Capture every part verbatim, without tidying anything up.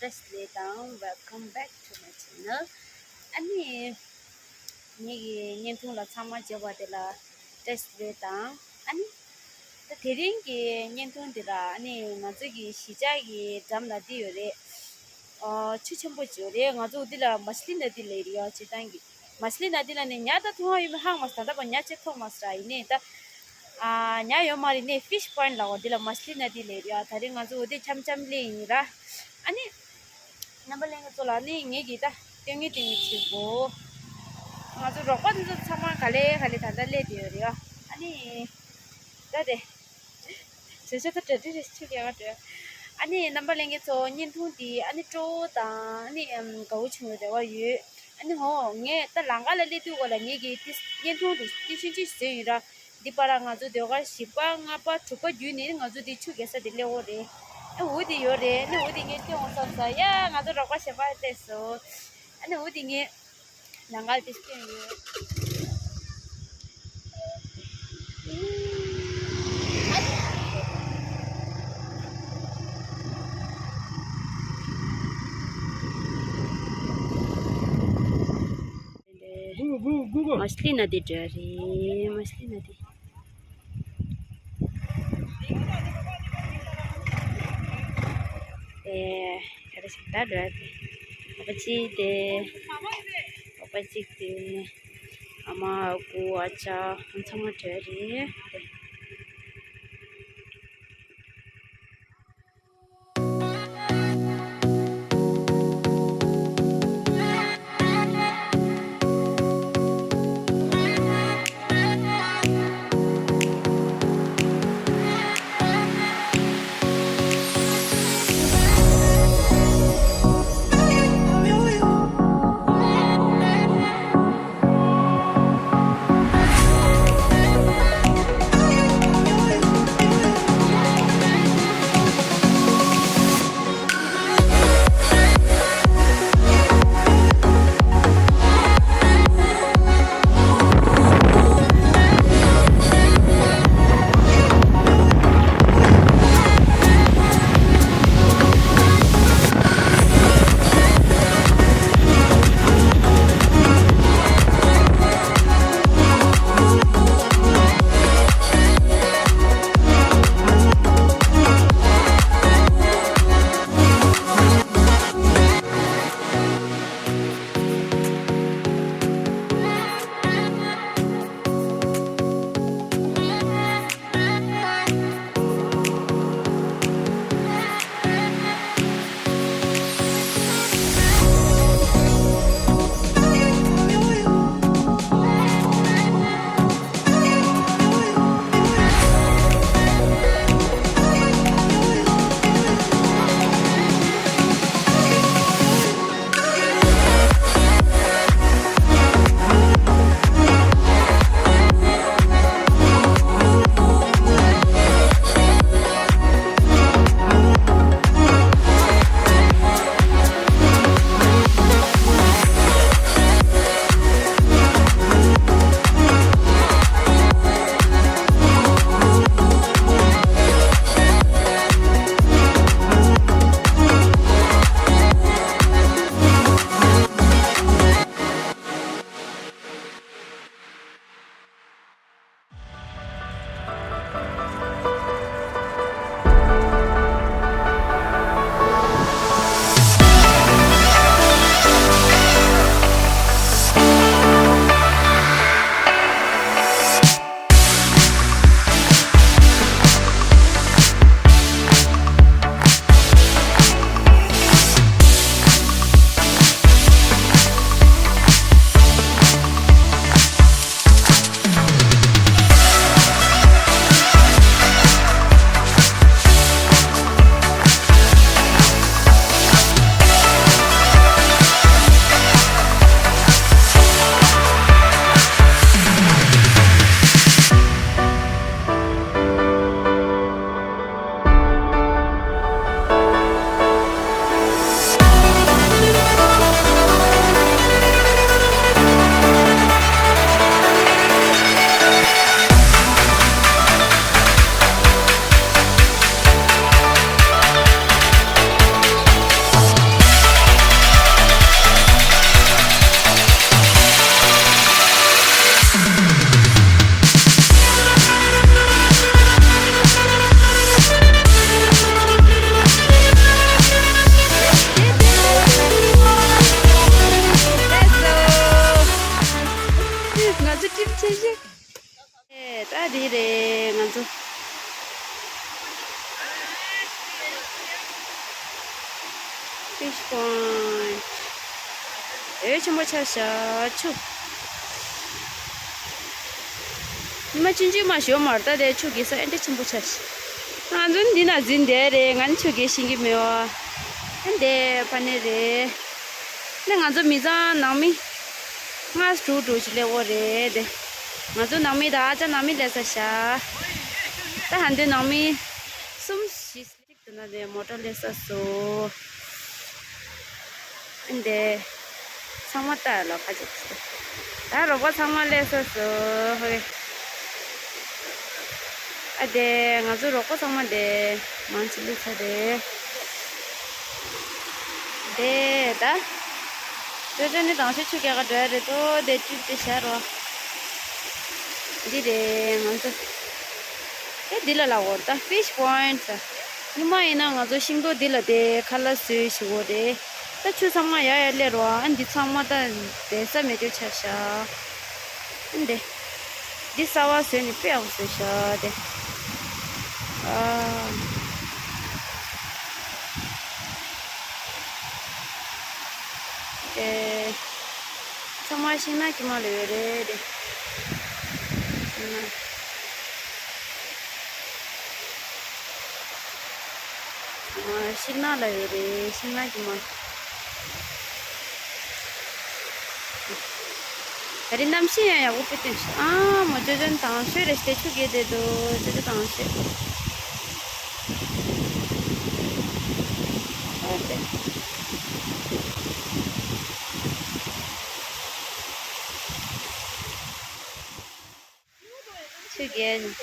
བཀྲ་ཤིས་བདེ་ལེགས་དང་། Welcome back to my channel. ཨ་ནི་ངེད་ཀྱི་བརྙན་ཐུང་ལ་ཚང་མ་མཇལ་བ་དེ་ལ་བཀྲ་ཤིས་བདེ་ལེགས་དང་། ཨ་ནི་ད་དེ་རིང་གི་བརྙན་ཐུང་འདི་ལ་ཨ་ནི་ང་ཚོ་གི་གཞིས་ཆགས་ཀྱི་འགྲམ་ལ་འདི་ཡོད་རེད། ཨ་ཆུ་ཆེན་པོ་ཅིག་ཡོད་རེད། ང་ཚོ་འདི་ལ་མ་ཤི་ལི་ན་དི་ལབ་ཀྱི་རེད་ཡ། སྤྱིར་བཏང་གི་མ་ཤི་ལི་ན་དི་ལ་ནི་ཉ་ད་མཐོང་ཡོད་མེད་ཧ་གོ་མ་སོང་། ད་ལྟ་བར་ཉ་གཅིག་མཐོང་མ་སོང་ར། ཡིན་ནའི་ད་ཨ་ཉ་ཡོད་མ་རེད། ནི་ཕིཤ་པོ་ཡིན་ཊི་ལབ་ཀྱི་རེད། འདི་ལ་མ་ཤི་ལི་ན་དི་ལབ་ཀྱི་རེད་ཡ། ད་རེས་ང་ཚོ་འོ་དེ་འཆམ་འཆམ་སླེབས་ཡིན་ར། ཨ་ནི་རྣམ་པ་ལྷན་རྒྱས་ཚོ་ལ་ནི་ངེད་ཀྱིས་ད་སྟོན་གྱི་སྟོན་གྱི་བྱེད་དགོས། ང་ཚོ་རོགས་པ་འདི་ཚོ་ཚང་མ་ག་ལེ་ག་ལེ་ད་ལྟ་སླེབས་བསྡད་ཡོད་རེད་ཡ། ཨ་ནི་ད་དེ། བྱེད་ཆོག་ད་གྲ་སྒྲིག་རེ་ཆུ་རྒྱག་ག་འགྲོ། ཨ་ནི་རྣམ་པ་ལྷན་རྒྱས་ཚོ་བརྙན་ཐུང་འདི་ཨ་ནི་སྤྲོ་བོ་དང་ཨ་ནི་ཨམ་དགའ་བོ་བྱུང་བའི་རེ་བ་ཡོད། ཨ་ནི་ཧོ་ངས་ད་ལམ་ཁ་ལ་སླེབས་དུས་སྐོར་ལ་ངེད་ཀྱིས་ཏི་བརྙན་ཐུང་དུ་ཏི་ཆུན་ཆུན་བཟོས་ཡིན་ར། འདི་པར་ང་ཚོ་ཟློས་གར་བཞི་པ་ལྔ་པ་དྲུག་པ་བརྒྱུད་ནས་ང་ཚོ་འདི་ཆུ་རྒྱག་ས་དེ་སླེབས་ཡོད་རེད། ཨ་འོ་དེ་ཡོད་རེད། ཨ་ནི་འོ་དེ་ངས་སྟོན་འོང་བསམ་སོང་ཡ། ང་ཚོ་རོགས་པ་གཞན་པ་སླེབས་སོང་། ཨ་ནི་འོ་དེ་ངས། ལམ་ཁ་དེ་སྟོན་ཡོད། མ་ཤི་ལི་ན་དི་འདྲ་རེད། མ་ཤི་ལི་ན་དི། དེ་ག་རེ་ཞིག་ད་འདྲ་དེ། ཨ་ཕ་གཅིག་དེ། ཨ་ཕ་གཅིག་དེ། ཨ་མ་ཨ་ཁུ་ཨ་ཅག་ཚང་མ་འདྲ་རེད་དེ། Fish pond. འོད་ཆེན་པོ་ཆགས་ཤག་ཆུ། ཉི་མ་ཆུང་ཆུང་མ་ཞོ་མར་ད་དེ་ཆུ་གི་ས་ཨེ་འདྲ་ཆེན་པོ་ཆགས་ཤག་ང་ཚོ་འདི་ན་འཛིན་བསྡད་རེད། ང་ནི་ཆུ་གི་ཤེས་ཀྱི་མེད་བ། ཨ་འདི་ཕ་ནས་རེད། ནི་ང་ཚོ་མི་ཚང་ནང་མི་ལྔ་དྲུག་དྲུག་ཞིག་སླེབས་འོ་རེད་དེ། ང་ཚོ་ནང་མི་དང་ཨ་ཅག་ནང་མི་སླེབས་ས་ཤག་ད་ཧ་འདོད་ནང་མི་གསུམ་བཞི། དེ་ན་དེ་མོ་ཊ་སླེབས་ས་སོ། ཨ་འདི། ཚང་མ་ལྟ་ལོ་ཁ་ཅིག་ད་རོགས་པ་ཚང་མ་སླེབས་ས་སོ། ཧོ། ཨ་དེ་ང་ཚོ་རོགས་པ་ཚང་མ་དེ་མང་ཆེ་སླེབས་ཚར་རེད། དེ་ད། ཅོ་ཅོ་ནི་དང་ཤོད་ཆུ་རྒྱག་ག་འགྲོ་ཡ་རེད་དོ། དེ་བཅུ་དེ་བཞག་རོགས། འདི་རེད་ང་ཚོ། ཨེ་འདི་ལ་ལ་འོ་ད་fish pond ཟེར། ཉི་མ་ཡིན་ན་ང་ཚོ་ཤིང་ཏོག་འདི་ལ་དེ་ཁ་ལག་བཟོས་ཞུ་འོ་རེད། ད་ཆུ་ཚང་མ་ཡ་ཡ་སླེབས་རོགས། ཨ་འདི་ཚང་མ་ད་བསྡད་ས་མེད་རྒྱུ་ཆགས་ཤག་ཨ་འདི། འདི་གསར་པ་བཟོས་ནི་དཔེ་ཡག་པོ་བཟོས་ཤག་དེ། ཨ། དེ། ཚང་མ་ཤིང་ནགས་ཀྱི་མ་ལ་ཡོད་རེད་དེ། ཤིང་ནགས། ཨ། ཤིང་ནགས་ལ་ཡོད་རེད། ཤིང་ནགས་ཀྱི་མ། ད་རིང་གནམ་གཤིས་ཡང་ཡག་པོ་དཔེ་སྟོན་ཤག་ཨ་མ་ཅོ་ཅོ་དང་ཤོས་རེ་ཞིག་ཆུ་རྒྱག་བསྡད་འདུག་ཅོ་ཅོ་དང་ཤོས། ཨ་ཙི། ཆུ་རྒྱག་ནས།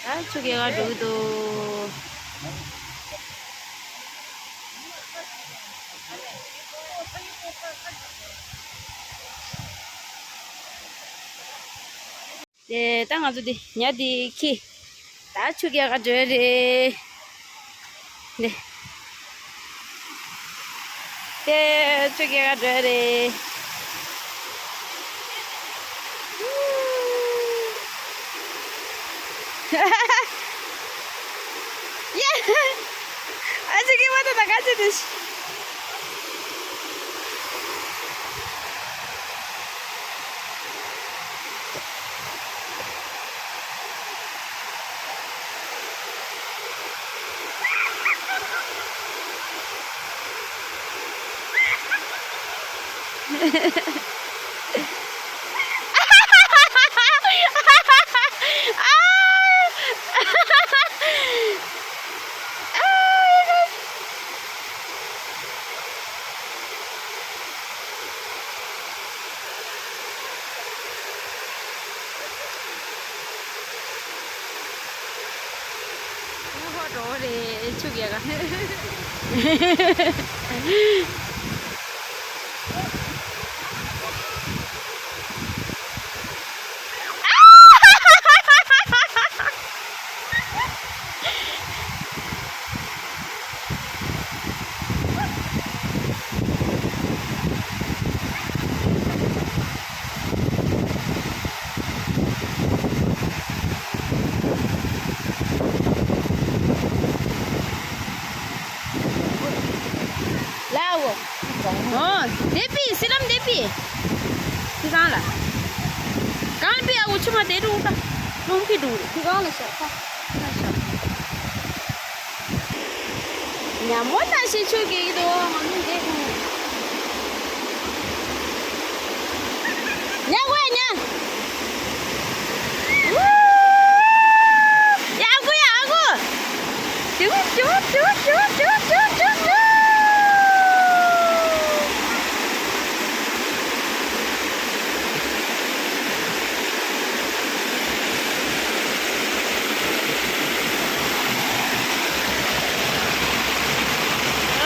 ད་ཆུ་རྒྱག་ག་འགྲོ་གི་འདུག་དེ་ད་ང་ཚོ་དེ་ཉ་དེ་ཁྱི། ད་ཆུ་རྒྱག་ག་འགྲོ་རེད། དེ། དེ་ཆུ་རྒྱག་ག་འགྲོ་རེད། ཡ། ཨ་ཅག་གི་མ་ད་ད་ག་ཅི་དེ་ཤི། ངའི་ཧོ་འགྲོ་བ་རེད་ཆུ་རྒྱག་ག་ལའོ། ཨོ། དེ་པི་སི་ལམ་དེ་པི། དེ་གང་ལ། གང་པི་ཨ་འུ་ཆུ་མ་དེ་འགྲོ་ད། རླུང་པི་འགྲོ་རེད། དེ་གང་ལ་ཤ་ཁ། ཁ་ཤ། ཉ་མོ་ད་ཤི་ཆུ་གི་དོ་ང་མི་འདེད་ཁུང་། ཉ་གོ་ཡ་ཉ། ཡ་གོ་ཡ་ཨ་གོ། ཏིའུ་ཏིའུ།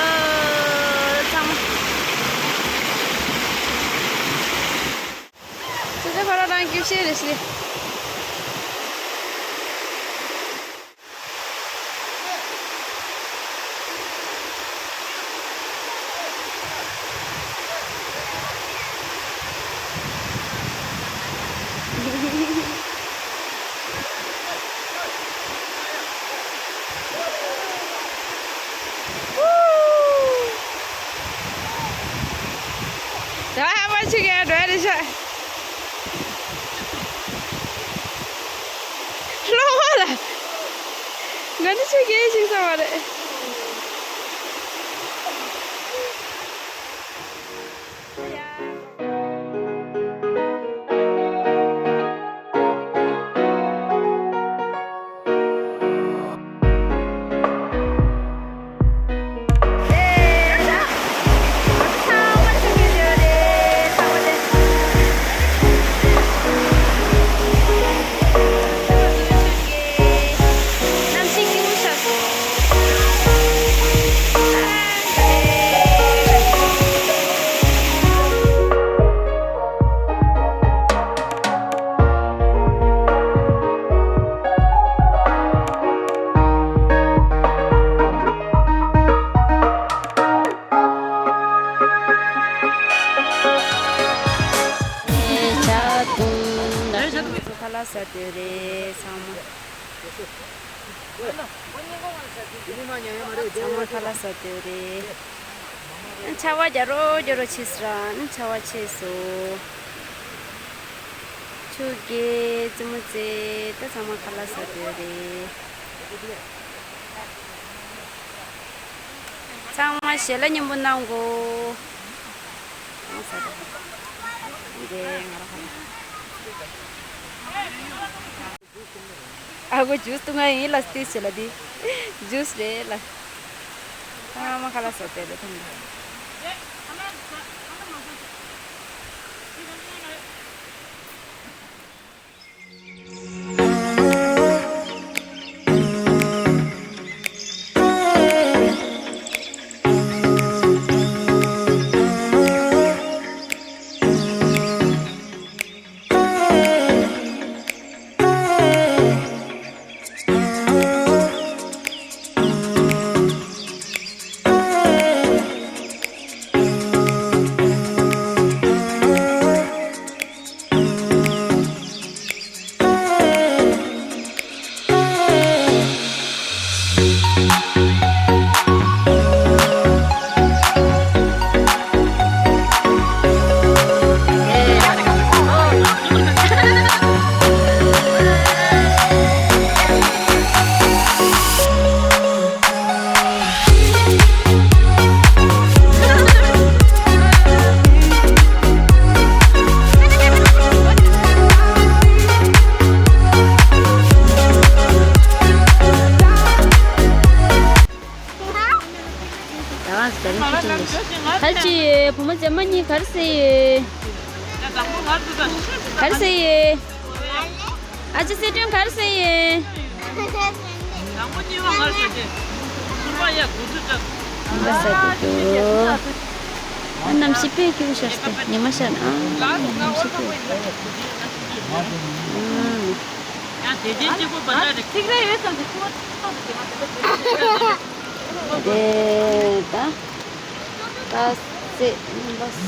ཨ། ཚང་མ། ཅི་ཟེར་ཁོ་རང་རང་རྒྱུ་ཤེས་རེད་ཤི། ཆི་གེ་འགྲོ་ཡ་རེད་ཤག་སློབ་མ་ལ། ང་ནི་ཆི་གེ་ཞིག་བསམ་པ་རེད། ཁ་ལག་ཟ་དུས་རེད་ཚང་མ། ཚང་མ་ཁ་ལག་ཟ་དུས་རེད། ཆར་པ་རྒྱག་རོགས་རྒྱག་རོགས་བྱེད་ཟེར་ཨ་ནི་ཆར་པ་ཆད་སོང་། ཆུ་རྐྱལ་རྩེད་མོ་རྩེ་ད་ཚང་མ་ཁ་ལག་ཟ་དུས་རེད། ཚང་མ་ཞལ་ལག་མཉམ་པོ་གནང་གོ། ཨང་ས་རེད། འདི་ང་རང་ཧ་ལ། ཨ་གོ་ཇུས་བཏུང་ང་ཡིན་ལ་སྟེར་བྱེད་ལ་འདི། ཇུས་རེད་ལ། ཚང་མ་ཁ་ལག་ཟ་དེ་རེད་ཐོང་། ག་རེ་བྱེད་ཀྱི་འདུག་ག་རེ་བྱེད་ཡོད། བུ་མོ་མཛེས་མ་གཉིས་ག་རེ་བྱེད་ཡོད། ག་རེ་བྱེད་ཡོད། ཨ་ཅེ་སི་ཀྲིམ་ག་རེ་བྱེད་ཡོད། ཉི་མ་ཤར་འདུག་ཨ་གནམ་གཤིས་དཔེ་སྐྱིད་པོ་ཤར་སོང་། ཉི་མ་ཤར་ཨ་གནམ་གཤིས་སྐྱིད་པོ། ཨ། ཡང་དེ་རྗེས་གཅིག་པོ་བ་ད་རེད། ཐིག་རེ་ཡོད་ཙང་དེ་ཁོ་ཐོག་ཏུ་དེ་མ་དེ་ད། རྟ་རྩེད་རྔོན་པ་ས་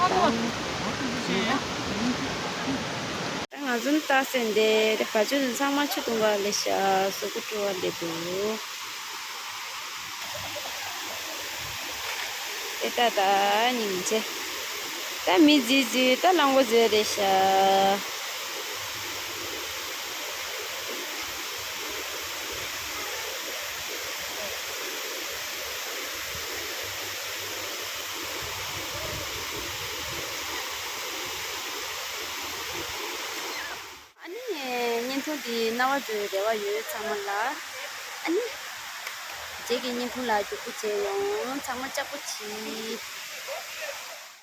དང་། ད་ང་ཚོ་རྟ་རྩེད་འདི་རེད། བ་ཅོ་ཚང་མ་ཆུ་བཏུང་ག་སླེབས་ཤག་གཟུགས་པོ་བཀྲུ་བ་སླེབས་འདུག་ཨེ་ད་ད་སྙིང་རྗེ། ད་མི་རྫིག་རྫིག་ད་གླང་པོ་རྫིག་རེད་ཤག་ཨ་ནི་བརྙན་ཐུང་འདི་རྣ་བ་འགྲོ་བའི་རེ་བ་ཡོད་ཚང་མ་ལ། ཨ་ནི་རྗེས་ཀྱི་བརྙན་ཐུང་ལ་མགྱོགས་པོ་མཇལ་ཡོང་། ཚང་མ་ལྕགས་པོ་བྱེད།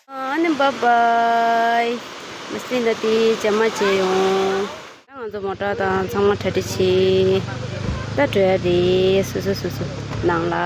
ཨ་ནི་བཱའི་བཱའི། མ་སྲིད་ན་དེ་རྗེས་མ་མཇལ་ཡོང་། ད་ང་ཚོ་མོ་ཊ་དང་ཚང་མ་གྲ་སྒྲིག་བྱེད། ད་འགྲོ་ཡ་རེད། སོ་སོ་སོ་སོ་ནང་ལ།